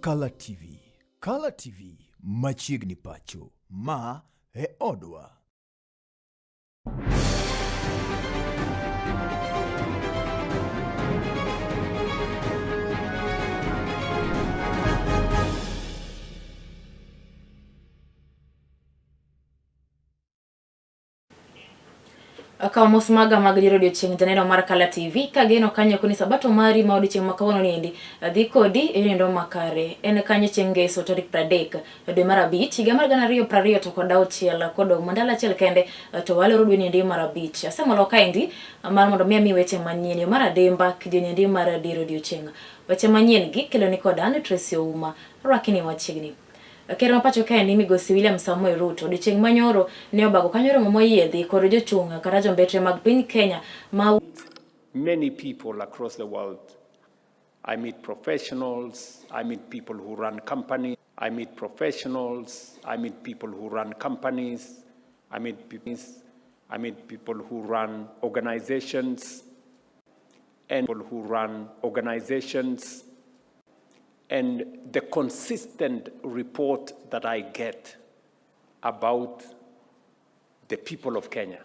Kala TV. Kala TV machiegni pacho. Ma e odwa. Akawo mos maga mag dier odiochieng' janeno mar Kala TV kageno kanyo koni sabato mari ma odiochieng' ma kawuono niendi dhi kodi e nindo makare. En kanyo chieng' ngeso tarik 30 dwe mar abich higa mar 2026 kodong' mandalo achiel kende to waloro dwe niendi mar abich. Asemolo kaendi mar mondo mi ami weche manyien yo mar adimba kidieny endi mar dier odiochieng'. Weche manyien gi kelo ni kod an Tracy Ouma. Rwaki ni machiegni. Ker ma pacho kaendi migosi William Samoei Ruto odiochieng' manyoro ne obago kanyo romo moyiedhi kod jochung' kata jombetre mag piny Kenya ma many people across the world. I meet professionals, I meet people who run companies, I meet professionals, I meet people who run companies, I meet people, I meet people who run organizations, and people who run organizations. And the consistent report that I get about the people of Kenya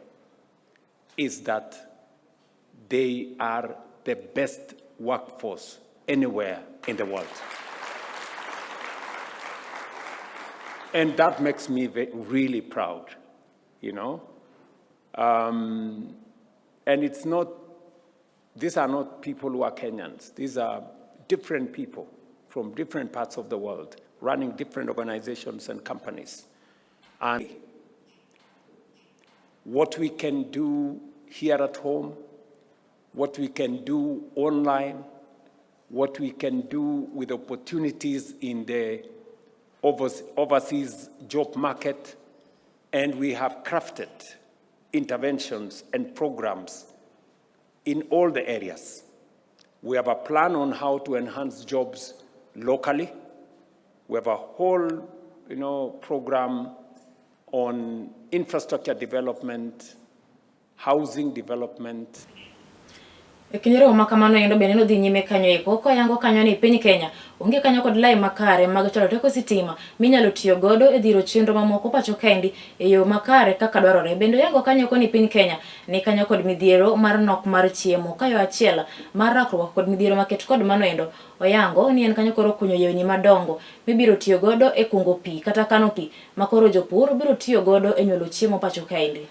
is that they are the best workforce anywhere in the world. And that makes me really proud. And it's not, these are not people who are Kenyans. These are different people from different parts of the world, running different organizations and companies. And what we can do here at home, what we can do online, what we can do with opportunities in the overseas job market, and we have crafted interventions and programs in all the areas. We have a plan on how to enhance jobs locally. We have a whole program on infrastructure development, housing development. E kinde romo ma kamano endo bende nodhi nyime kanyo eko koyango kanyo ni piny Kenya onge kanyo kod lai makare mag chwalo teko sitima minyalo tiyo godo e dhiro chenro mamoko pacho kaendi e yo makare kaka dwarore. Bende oyango kanyo eko ni piny Kenya ni kanyo kod midhiero mar nok mar chiemo kayo achiel mar rakruok kod midhiero maket kod mano endo oyango ni en kanyo koro kunyo yewni madongo mibiro tiyo godo e kungo pi kata kano pi makoro jopur biro tiyo godo e nyuolo chiemo pacho kaendi.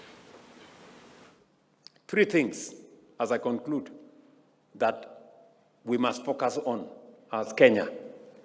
Three things, as I conclude, that we must focus on as Kenya.